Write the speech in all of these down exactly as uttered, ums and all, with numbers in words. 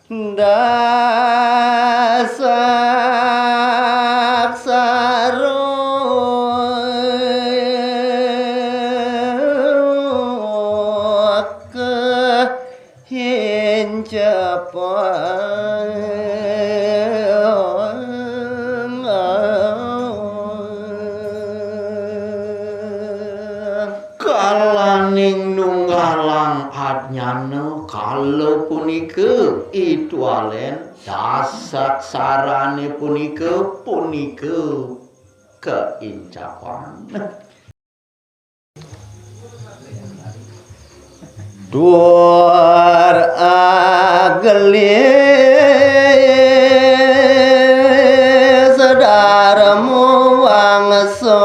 Dasaksara kahincapan. Kalaning nunggalang adnyana kala punika, I Twalen, dasaksarané punika, punika kaincapan. Tur agelis Darma Wangsa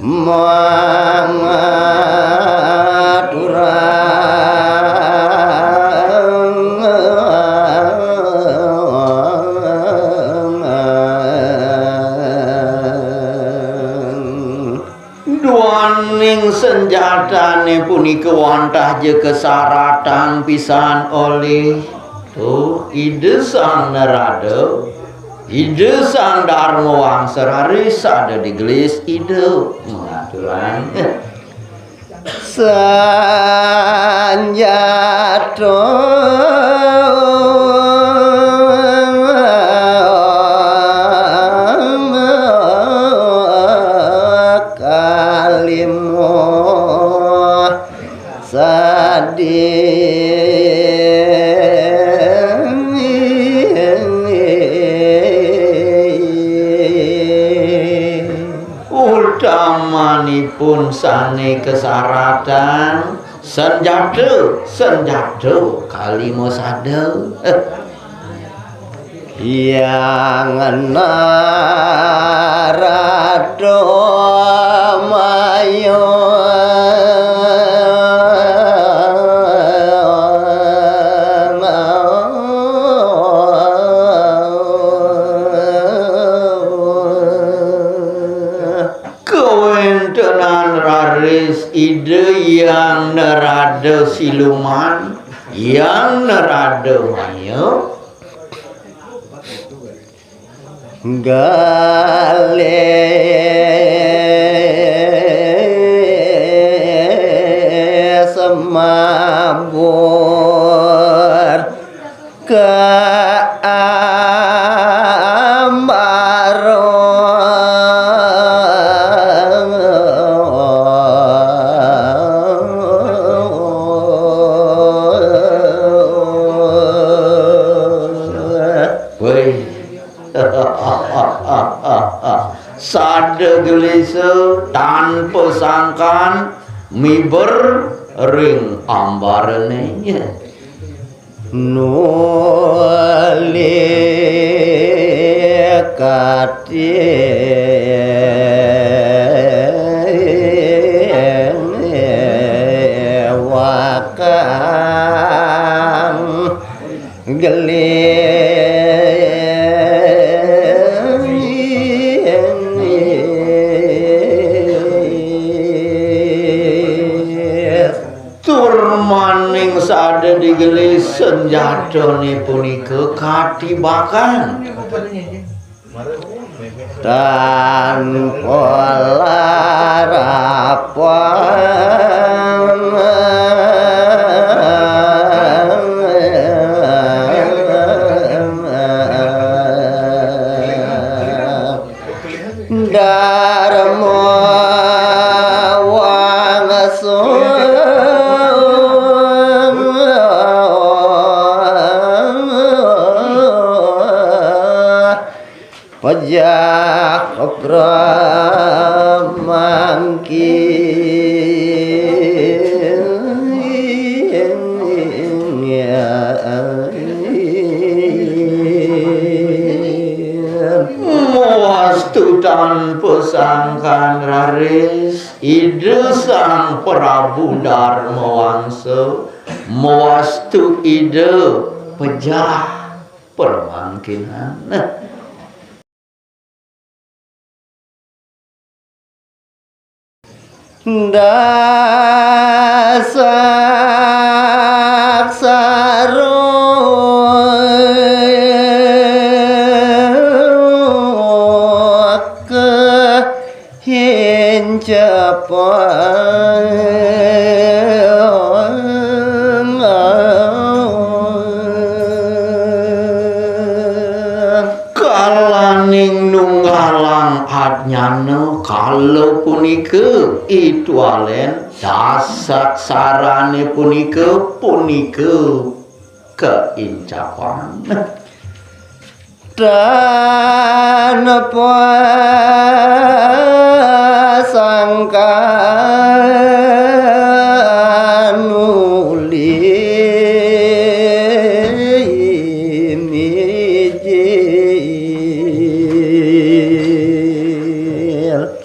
mangaturang. Duaning sanjatané punika wantah ja kasaratan pisan olih. Tuh, Ida Sang Narada, Ida Sang Darma Wangsa raris sada digelis Ida mangaturang. Sanjata kalima sadhi. Utamanipun sané kasaratan, sanjata, sanjata kalima sada. Hyang Narada Maya. Kawéntenan raris Ida Hyang Narada Siluman, Hyang Narada Maya, galih semabur ka ambara. Wéh. Sada gelisa tanpa sangkan miber ring ambarané. Nuli katinewakang gelis. Tur maning sada digelis sanjatané punika katibakan. Tanpa larapan. Darma Wangsa pejah pramangkin. Mawastu tanpa sangkan raris Ida Sang Prabu Darma Wangsa, mawastu Ida pejah pramangkinan. Dasaksara kahincepan. Kalaning nunggalang adnyana kala punika, i twalen dasaksarané punika, punika kaincapan. Tanpa sangkan uli mijil.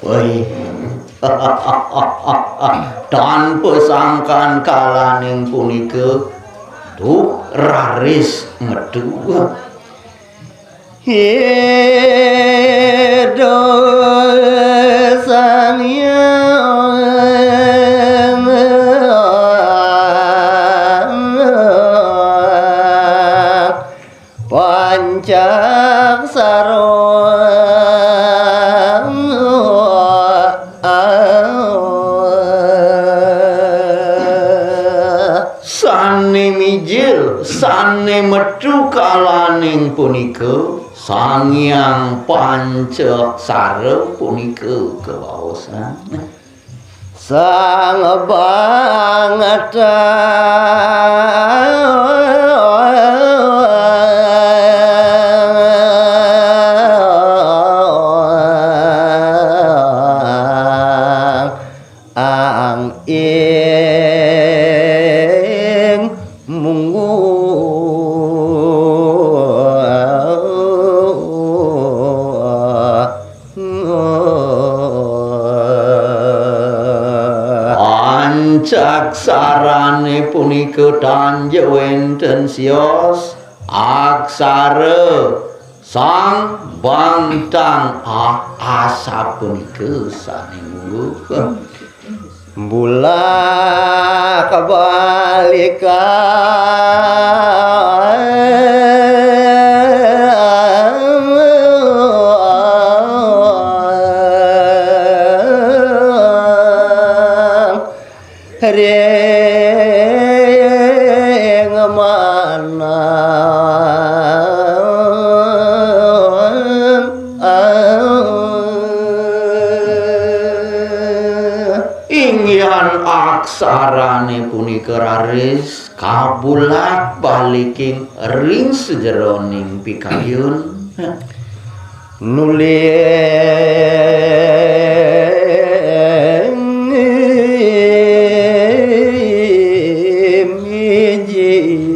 Woi. Tanpa sangkan kalaning punika, duh raris metu. Ida Sang Hyang Pancaksara. Sané mijil, sané metu kalaning punika, Sang Hyang Pancaksara punika kawaosan. Sang Bangtang ing munggu. Pancaksarané punika tan wénten sios, aksara Sang Bangtang. Ah, asapunika sané mungguh. Bulak balikan. Ring manah. Inggihan aksarané punika raris kabulak-baliking ring sajeroning pikayun. Nuli mijil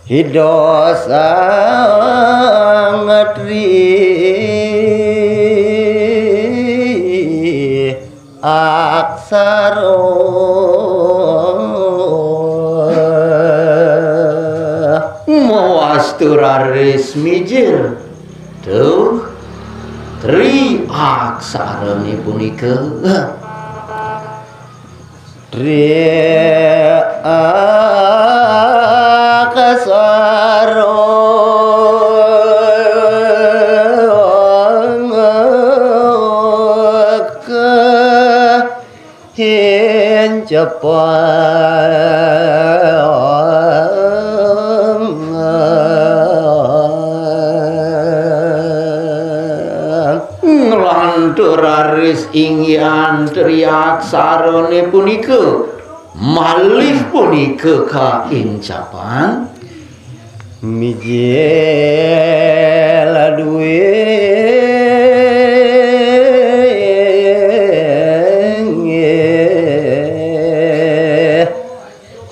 Ida Sang Tri Aksara. Mawastu raris mijil. Duh, Tri Aksarané punika. Tri Aksara. Kahincepan. Nglantur raris inggihan Tri Aksarané punika, malih punika kaincapan. Mijil dwi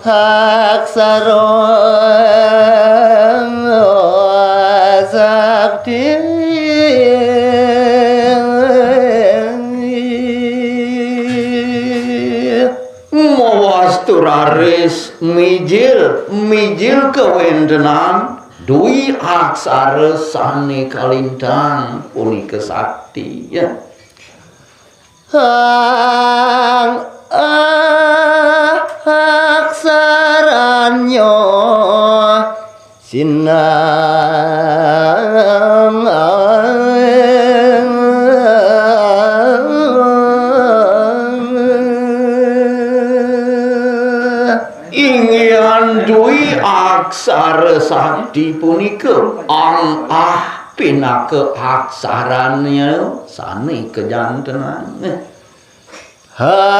aksara sakti. Mawastu raris mijil, mijil kawéntenan dwi aksara sané kalintang punika sakti. Ya. Hang aksaranya sinang. Inggihan dwi aksara sakti punika ang ah pinaka aksaranya sane kajantenan. Hakasung.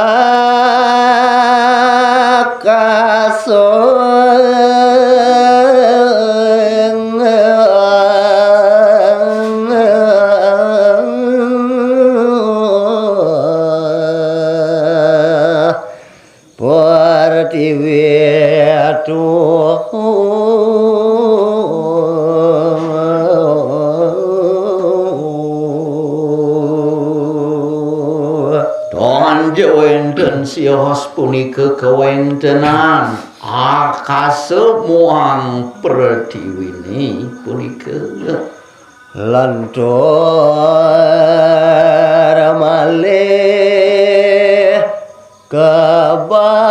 Pertiwi tuh. Tonja wenten sios punika kawentenan akasa muang pertiwini punika. Lantur malih kabalikan.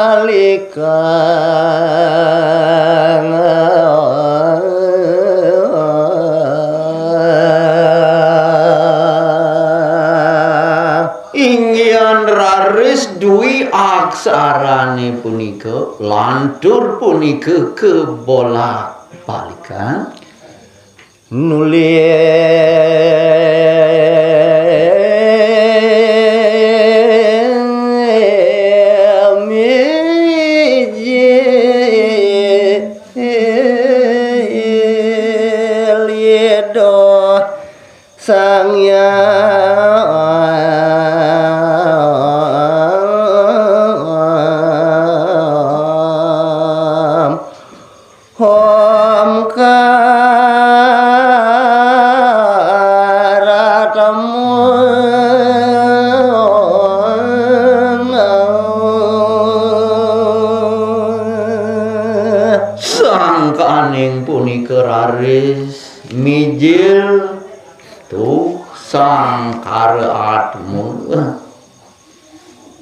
Inggihan raris dwi aksarane punika, lantur punika kebolak-balikan. Nuli mijil Ida Sang Hyang. Hom karatmun. Sangkaning punika raris mijil tuh sang kara atma.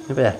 Apa ya?